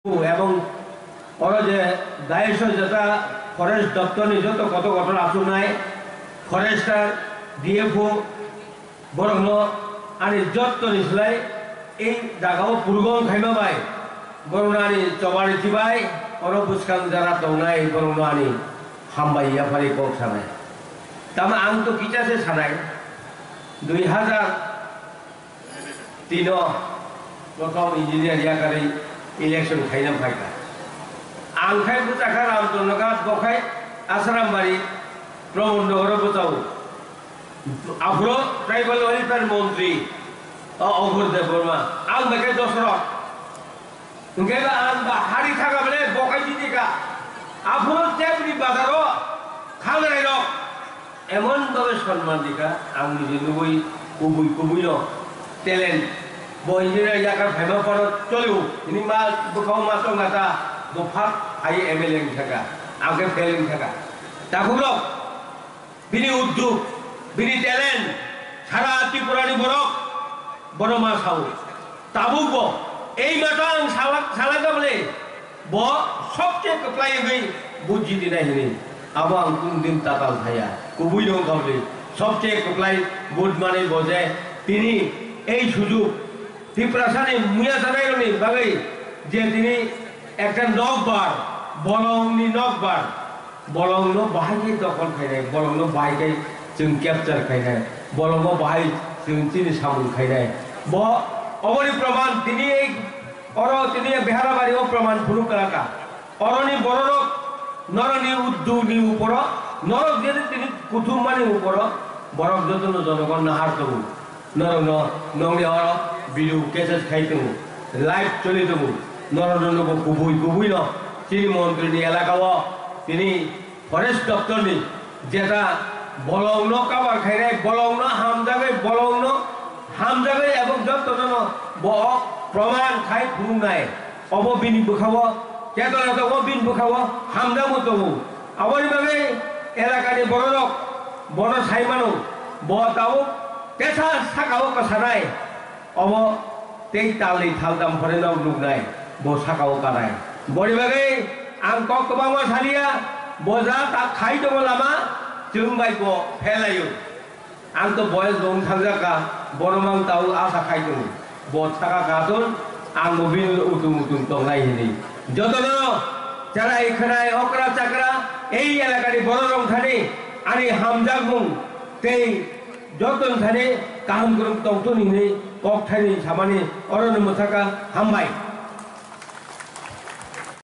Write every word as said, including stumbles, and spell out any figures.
Ebong oro je daiso jeta forest doptor ni joto koto kotor achuknai, forester, D F O, borokno ani jotto ni slai ei jaga o purgong khaima bai borokno ani chobari chibai oro bwskang jara tongnai borokno ani hambai yaphari kok sanai. Tamo ang to kicha se sanai, dui hazar tino prothom engineer yakarwi election khaina phaikha. Ang khai bwchakha Ramchandra Ghat, bo khai Asrambari Pramod Nagar o bwchao. Aphuru tribal welfare montri, o Aghur Debbarma, ang bai khe Dosrot. Hwnkhe ba ang ba hari thaga bele bo khai jiti kha. Aphuru Chebri bazaro khangrairok emon bhabe sonman dikha, ang nije nugwi kubui kubui no talent. Bo engineer yakar phaima phano cholio, hini ma bwkhao ma tongkha ta, bo first hai M L A wngkha kha, ang khe fail wngkha kha. Takhukrok, bini udduk, bini talent, sara Tripura ni borok, bono ma sao. Tabuk bo, ei mato ang salak, salak bole, bo sobse kwplai wngwi bo jiti nai hini. Abo ang kunu din tatal thaya. Kubui no wngkha bole, sobse kwplai vote manwi bo je tini ei sujuk Tiprasa ni muya sanai rokni bagwi je tini ekta nokbar, bolong ni nokbar, bolongno bahai khe dokhol khainai, bolongno bahai khe chwng capture khainai, bolongno bahai chwng chini samung khainai. Bo oboni proman tini ei oro tini Beharabari o proman phuru kwlaka. Oroni bororok norokni udduni uporo, norok jete tini kuthumani uporo borok jotono jonogon nahar tongo. Norokno nongni oro video cassette khai tongo, live choli tongo. Norokno nugo kubui kubui no chini montri ni elaka o tini forest doptor ni jeta bolong no cover khainai, bolong no hamjagwi, bolong no hamjagwi ebong jotono no bo proman khai phunuknai. Obo bini bwkhao chetona tongo, bini bwkhao hamjakmung tongo. Aboni bagwi elakani bororok bono sai mano, bo tabuk tesa sakao kwsanai. Obo tei talni thaltam phore nok nuknai, bo sakao kanai. Boni bagwi ang kok kwbangma saliya, bo ja ta khai tongo lama, chwng bai bo phelaio. Ang to boyes bo wng thangjakha, bono mang tao asa khai tongo. Bo thaka kha ton, ang bo bini utung utung tongnai hinwi. Jotono charai khwnai okra chakra ei elakani bororok thani ani hamjakmung tei joton thani kaham kwrwng tongthun hinwi kok thaini samani orono mwthaka hambai.